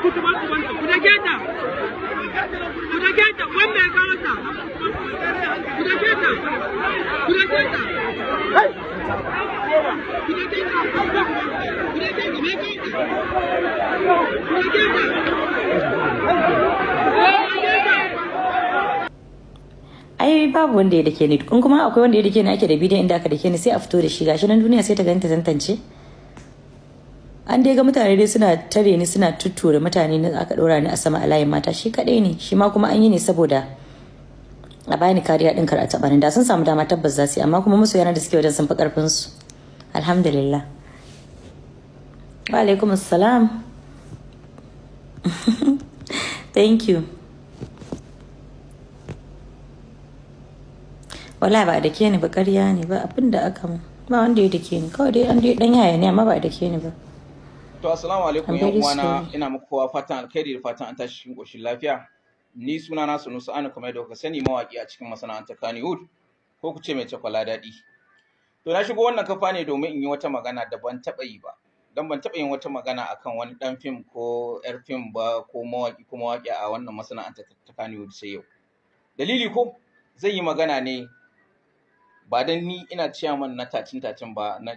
Kutumar ubanta, ku dake ta, ku dake ta. Wanda ya kawo ta, ku dake ta, ku dake ta, ku dake ta, ku dake ta. Me kawo ta? Ku dake ta, ku dake ta. Ai babu wanda ya dake ni. In kuma akwai wanda ya dake ni, ake da bidiyon inda aka dake ni, sai a fito da shi. Gashi nan, duniya sai ta ganta tantance. An dai ga mutane dai suna tare ni, suna tuttura mutane ne, aka dora ni a sama a layin mata. Shi kadai ne, shi ma kuma an yi ne saboda a bani kariya din, kar a taba ni. Da sun samu dama, tabbas za su yi, amma kuma masoyana da suke wajen sun fi karfin su, alhamdulillah. Wa alaikum assalam, thank you. Wallahi ba a dake ni ba, ƙarya ne, ba abin da aka mu, ba wanda ya dake ni. Kawai dai an dai dan yaya ne, amma ba a dake ni ba. To, assalamu alaikum. I'm yan very uwana, sorry. Ina muku kowa fatan alkhairi da fatan an tashi cikin koshin lafiya. Ni suna na Sunusi Anu, kamar yadda kuka sani, mawaki a cikin masana'antar Kannywood, ko ku ce mai cakwala daɗi. To, na shigo wannan kafa ne domin in yi wata magana da ban taɓa yi ba. Dan ban taɓa yin wata magana akan wani ɗan fim ko 'yar fim ba, ko mawaki ko mawaki a wannan masana'antar ta Kannywood sai yau. Dalili ko zan yi magana ne ba dan ni ina ciyaman na tacin tacin ba na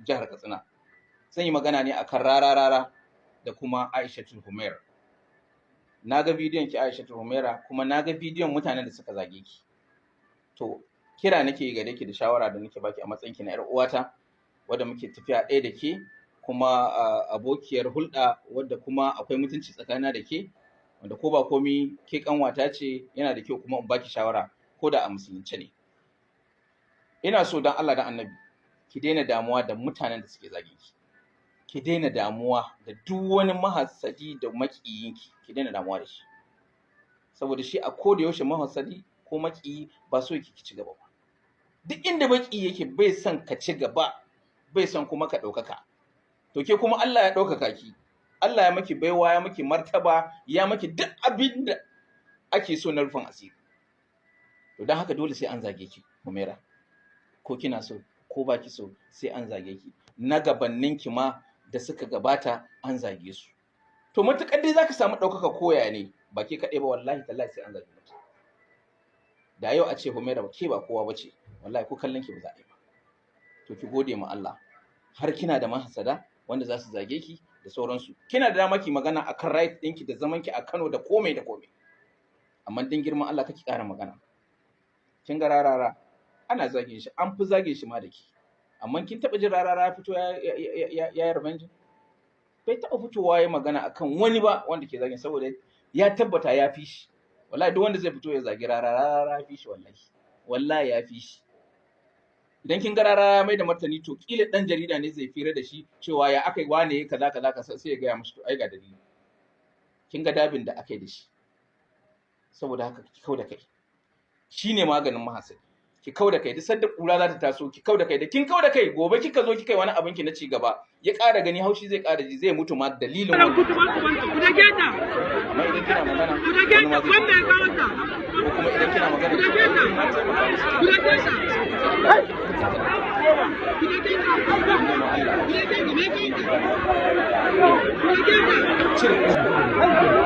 jihar Katsina. Zan yi magana ne akan Rara Rara da kuma Aishatul Humaira. Na ga bidiyon ki, Aishatul Humaira, kuma na ga bidiyon mutanen da suka zage ki. To, kira nake gare ki da shawara da nake baki a matsayin ki na 'yar uwata wadda muke tafiya ɗaya da ke, kuma abokiyar hulɗa, wadda kuma akwai mutunci tsakanina da ke, wanda ko ba komi ke kanwata ce, yana da kyau kuma in baki shawara ko da a musulunce ne. Ina so dan Allah dan Annabi ki daina damuwa da mutanen da suke zage ki. Ki daina damuwa da duk wani mahassadi da maƙiyinki, ki daina damuwa da shi. Saboda shi a koda yaushe mahassadi ko maƙiyi ba so yake ki ci gaba ba. Duk inda maƙiyi yake, bai son ka ci gaba, bai son kuma ka ɗaukaka. To, ke kuma Allah ya ɗaukaka ki, Allah ya maki baiwa, ya maki martaba, ya maki duk abin da ake so na rufin asiri. To, don haka dole sai an zage ki, Humaira. Ko kina so ko ba ki so, sai an zage ki. Na gabanninki ma da suka gabata an zage su. To, matuƙar dai zaka samu ɗaukaka koya ne, ba ke kaɗai ba, wallahi tallahi sai an zage mutum. Da yau a ce Humaira ba ke ba kowa ba ce, wallahi ko kallon ki ba za a yi ba. To, ki gode ma Allah. Har kina da mahasada wanda za su zage ki da sauransu. Kina da dama ki magana akan right ɗinki da zaman ki a Kano da komai da komai. Amma dan girman Allah kake ƙara magana. Kin ga Rarara ana zagin shi, an fi zagin shi ma da ki. Amma kin taɓa jin Rarara ya fito ya yi revenge? Bai taɓa fitowa ya magana akan wani ba wanda ke zagin, saboda ya tabbata ya fi shi. Wallahi duk wanda zai fito ya zagi Rarara, Rarara ya fi shi wallahi. Wallahi ya fi shi. Idan kin ga Rarara ya mai da martani, to kila ɗan jarida ne zai fira da shi cewa ya aka yi wane kaza kaza kaza, sai ya gaya musu, to ai ga dalili. Kin ga dabin da aka yi da shi. Saboda haka ki kau da kai. Shi ne maganin mahasadi. Ki kau da kai, duk sanda kura za ta taso, ki kau da kai. Da kin kau da kai, gobe kika zo kika yi wani abin ki na ci gaba, ya ƙara gani, haushi zai ƙara ji, zai mutu ma dalilin wannan. Kutumar ubanta, ku dake ta, Amma idan kina magana, ku dake wani ta. ma zai Wanda ya kawo ta, ko kuma idan kina magana, ku dake ta, ma taimaka musu. ku dake ta, ku dake ta, ku dake ta. Me kawo ta? Ku dake ta. Cire.